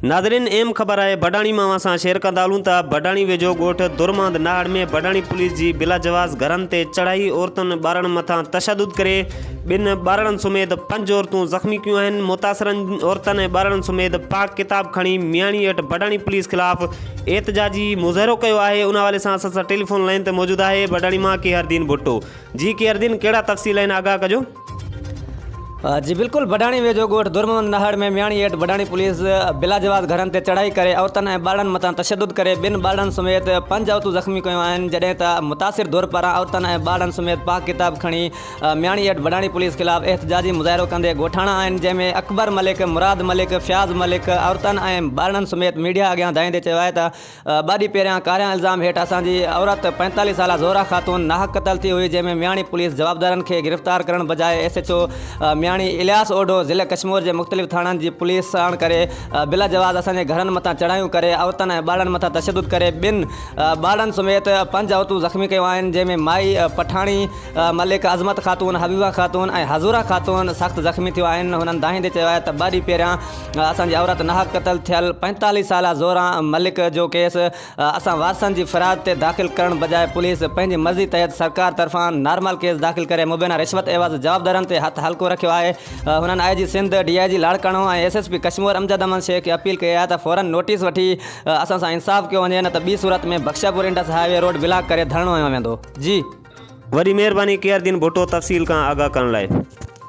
ناظرين اهم خبر آهي بڊاڻي مان اوهان سان شيئر ڪندا هلون ته بڊاڻي ويجهو ڳوٺ درماند ناهڙ ۾ بڊاڻي پوليس جي بلاجواز گهرن تي چڙهائي عورتن ٻارڙن مٿان تشدد ڪري ٻن ٻارڙن سميت پنج عورتون زخمي ڪيون آهن متاثرن عورتن ۽ ٻارڙن سميت پاڪ ڪتاب کڻي مياڻي هيٺ بڊاڻي پوليس خلاف احتجاجي مظاهرو ڪيو آهي ان حوالي سان اسان سان ٽيليفون لائين تي موجود آهي بڊاڻي مان ڪيهر دين ڀٽو جي ڪيهر دين ڪهڙا تفصيل آهن آگاهه ڪجو. جي بلڪل بڊاڻي ويجهو ڳوٺ درمحمد نهڙ ۾ مياڻي هيٺ بڊاڻي پوليس بلاجواز گهرن تي چڙهائي ڪري عورتن ۽ ٻارڙن مٿان تشدد ڪري ٻن ٻارڙن سميت پنج عورتون زخمي ڪيون آهن جڏهن ته متاثر ڌر پاران عورتن ۽ ٻارڙن سميت پاڪ ڪتاب کڻي مياڻي هيٺ بڊاڻي پوليس خلاف احتجاجي مظاهرو ڪندي ڳوٺاڻا آهن جنهن ۾ اڪبر ملڪ مراد ملڪ فياض ملڪ عورتن ۽ ٻارڙن سميت ميڊيا اڳيان دانهيندي چيو آهي ته ٻه ڏينهن پهريان ڪاريان الزام هيٺ اسان جي عورت 45 سالا زهره خاتون ناحق قتل ٿي هئي جنهن ۾ مياڻي پوليس جوابدارن کي گرفتار ڪرڻ بجاء S H O Miani Ilyas Odho ضلع ڪشمور جي مختلف ٿاڻن جي پوليس ساڻ ڪري بلا جواز اسان جي گهرن مٿان چڙهايون ڪري عورتن ۽ ٻارڙن مٿان تشدد ڪري ٻن ٻارڙن سميت پنج عورتون زخمي ڪيون آهن جنهن ۾ مائي پٺاڻي ملڪ عظمت خاتون حبيبه خاتون ۽ حضوره خاتون سخت زخمي ٿيون آهن هنن دانهيندي چيو آهي ته ٻه ڏينهن پهريان اسان جي عورت ناحق قتل ٿيل 45 سالا زوران ملڪ جو ڪيس اسان وارثن جي فرياد تي داخل ڪرڻ بجاء پوليس پنهنجي مرضي تحت سرڪار طرفان نارمل ڪيس داخل ڪري مبينا رشوت عيوض جوابدارن تي هٿ هلڪو رکيو آهي هنن I G Sindh D I G Larkana ۽ S S P Kashmore Amjad Ahmed Shaikh کي اپيل ڪئي آهي ته فورن نوٽيس وٺي اسان سان انصاف ڪيو وڃي نه ته ٻي صورت ۾ Bakhshapur Indus highway road block ڪري ڌرڻو هنيو ويندو جي. وڏي مهرباني ڪيئر دين ڀٽو تفصيل کان آگاهه ڪرڻ لاء.